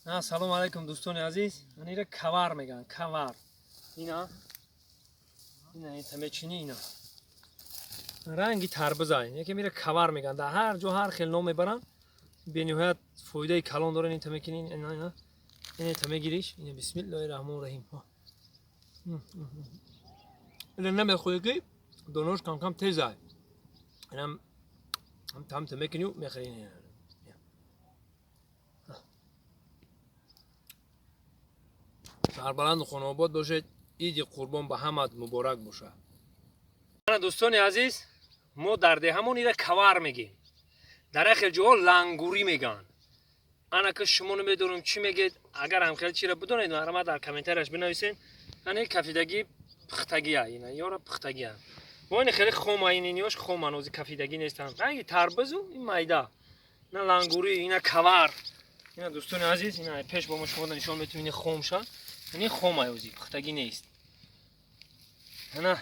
Салом алейкум, дӯстони азиз. Анира кавар мегӯянд, кавар. Ина ина тамечини, ина ранги тарбуза, яке мира кавар мегӯянд. Дар ҳар ҷо ҳар хел ном мебаранд. Бениҳоят фоидаи калон дорад. Ин тамекини, ина ина ина тамегириш, ина, бисмиллоҳи раҳмони раҳим. Ина намехоҳӣ, ки донош камкам тезай. Инам там тамекиню мехӯри. Сарбаланду хонаобод бошед. Иди Қурбон ба ҳамат муборак бошад. Дӯстони азиз, мо дар деҳамон ира кавар мегем, дар як хел ҷоҳо лангурӣ мегӯянд. Ана ки шумо намедонам чӣ мегед. Агар ҳамхел чиро бидонед, марҳамат, дар комментарияш бинависед. Ани кафидагӣ, пухтагия, ина ёра пухтагия. Мо ини хеле хома, ини ёш хома, нози кафидагӣ нестанд. Ранги тарбузу ин майда, ина лангурӣ, ина кавар. Ина, дӯстони азиз, ина пеш бо мо шумо нишон метавонем. Ини хомша, ини хома, ёзи пухтагӣ нест. Ана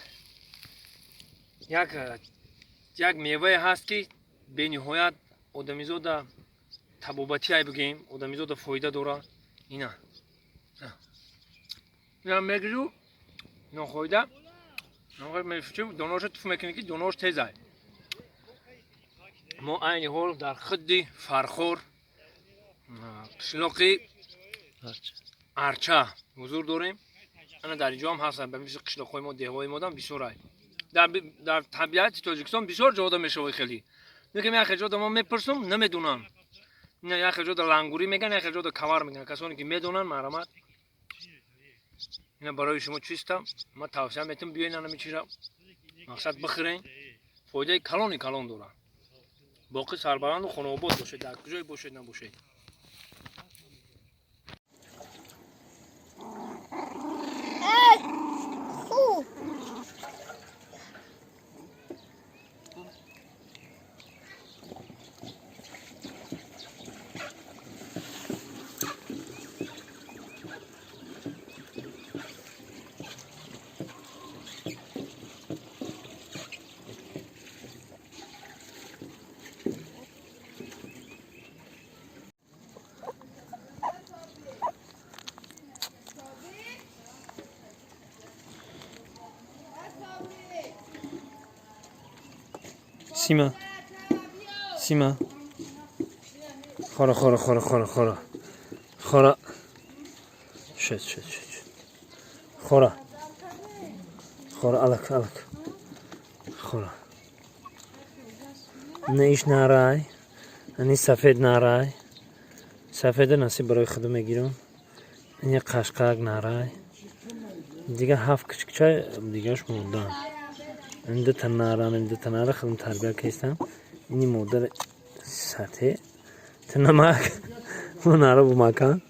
як мевае ҳаст, ки бениҳоят одамизода табобатиай бигем, одамизода фоида дора. Ина ина мегирю, нохоида доноша туф мекунӣ, ки донош тезай. Мо айни ҳол дар худди Фархор, қишлоқи Арча ҳузур дорем. Ана дар инҷо ҳам ҳастанд, ба мисли қишлоқҳои мо, деҳҳои модам бисёрай. Дар табиати Тоҷикистон бисёр ҷода мешавад хеле. Лекин як хел ҷода мо мепурсум, намедонам. Як хел ҷода лангурӣ мегӯянд, як хел ҷода кавар мегӯянд. Касоне ки медонанд, марҳамат. Ина барои шумо чиста ман тавсия метам, биёен, анами чиза мақсад бихӯрен, фоидаи калони калон дорад. Боқӣ сарбаланду хонаобод бошед, дар куҷое бошед набошед. Сима, Сима, хора, хора, хора, хора, хора, хора, шуд, шуд, шуд, шуд, хора, хора, алак, алак, хора. На, иш нарай, ани сафед нарай. Сафеда насиб барои худо мегирам. Ини қашқак нарай. Дига ҳафт кучукчай дигаш мондан. Ин дута наран, ин дута нара худам тарбия кестам. Ини модар сате ту намак, мо нара бумакан.